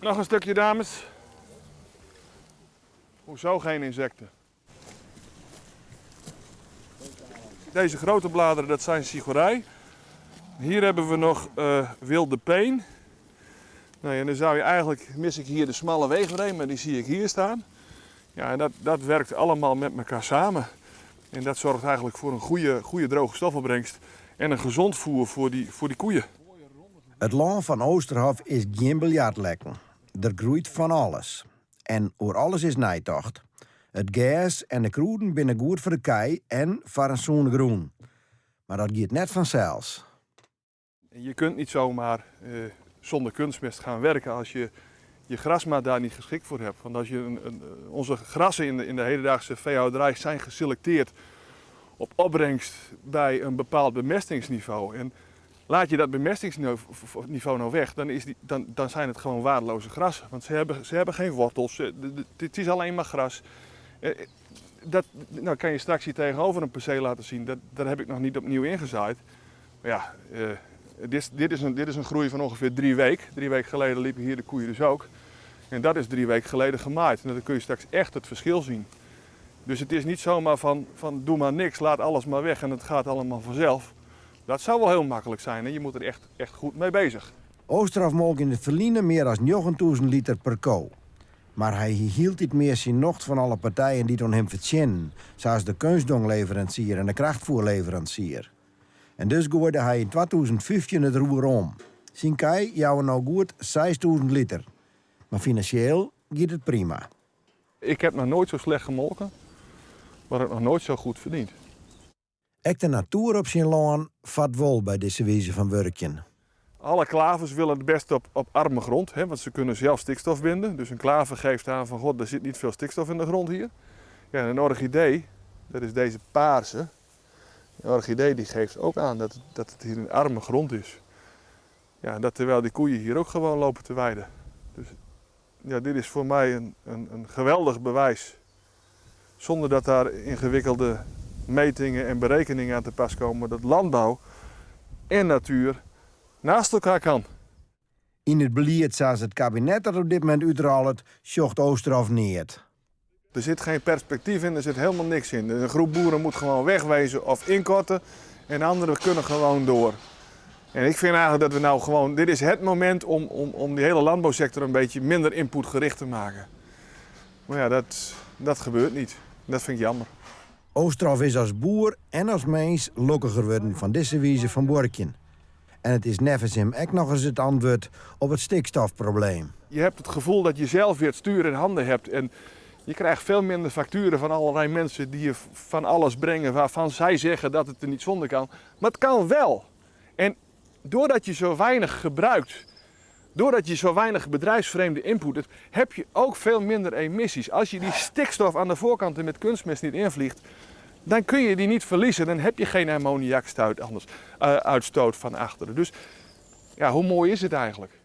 Noch in stukje, dames. Hoezo geen insecten? Deze grote bladeren, dat zijn cichorei. Hier hebben we nog wilde peen. Nou ja, dan zou je eigenlijk, mis ik hier de smalle weegbree, maar die zie ik hier staan. Ja, en dat werkt allemaal met elkaar samen. En dat zorgt eigenlijk voor een goede droge stofopbrengst en een gezond voer voor die koeien. It lân fan Oosterhof is gjin biljartlekken. Der groeit fan alles. En oer alles is neitocht. It gers en de krûden binne goed foar de kij en foar in sûne grûn. Mar dat giet net fansels. Je kunt niet zomaar zonder kunstmest gaan werken als je je grasmaat daar niet geschikt voor hebt. Want als je een, onze grassen in de hedendaagse veehouderij zijn geselecteerd op opbrengst bij een bepaald bemestingsniveau. En laat je dat bemestingsniveau nou weg, dan zijn het gewoon waardeloze grassen. Want ze hebben geen wortels, het is alleen maar gras. Dat nou kan je straks hier tegenover een perceel laten zien, daar heb ik nog niet opnieuw ingezaaid. Maar ja, dit is een groei van ongeveer 3 weken. 3 weken geleden liepen hier de koeien dus ook. En dat is 3 weken geleden gemaaid. En dan kun je straks echt het verschil zien. Dus het is niet zomaar van doe maar niks, laat alles maar weg en het gaat allemaal vanzelf. Dat zou wel heel makkelijk zijn en je moet er echt, echt goed mee bezig. Oosterhof molk yn it ferline mear as 9000 liter per ko. Mar hy hield it mear syn nocht fan alle partijen dy't oan him fertsjinnen, sa as de keunstdongleverancier en de krachtfoerleverancier. En dus goaide hy yn 2015 it roer om. Syn kij jouwe no goed 6000 liter. Mar finansjeel giet it prima. Ik heb nog nooit zo slecht gemolken, maar ik nog nooit zo goed verdiend. Ek de natoer op syn lân fart wol by dizze wize fan wurkjen. Alle klavers willen het best op arme grond, hè, want ze kunnen zelf stikstof binden. Dus een klaver geeft aan van, god, er zit niet veel stikstof in de grond hier. Ja, en een orchidee, dat is deze paarse. De orchidee die geeft ook aan dat het hier een arme grond is. Ja, en dat terwijl die koeien hier ook gewoon lopen te weiden. Dus ja, dit is voor mij een geweldig bewijs. Zonder dat daar ingewikkelde metingen en berekeningen aan te pas komen, dat landbouw en natuur naast elkaar kan. Yn it belied sa it kabinet dat op dit momint útrôlet, sjocht Oosterhof neat. Er zit geen perspectief in, er zit helemaal niks in. Een groep boeren moet gewoon wegwezen of inkorten en anderen kunnen gewoon door. En ik vind eigenlijk dat we nou gewoon, dit is het moment om die hele landbouwsector een beetje minder inputgericht te maken. Maar ja, dat gebeurt niet. Dat vind ik jammer. Oosterhof is as boer en as mins lokkiger wurden fan dizze wize fan buorkjen. En it is neffens him ek nochris it antwurd op it stikstofprobleem. Je hebt het gevoel dat je zelf weer het stuur in handen hebt. En je krijgt veel minder facturen van allerlei mensen die je van alles brengen waarvan zij zeggen dat het er niet zonder kan. Maar het kan wel. En doordat je zo weinig gebruikt, doordat je zo weinig bedrijfsvreemde input hebt, heb je ook veel minder emissies. Als je die stikstof aan de voorkant er met kunstmest niet invliegt, dan kun je die niet verliezen. Dan heb je geen ammoniakstuit anders, uitstoot van achteren. Dus ja, hoe mooi is het eigenlijk?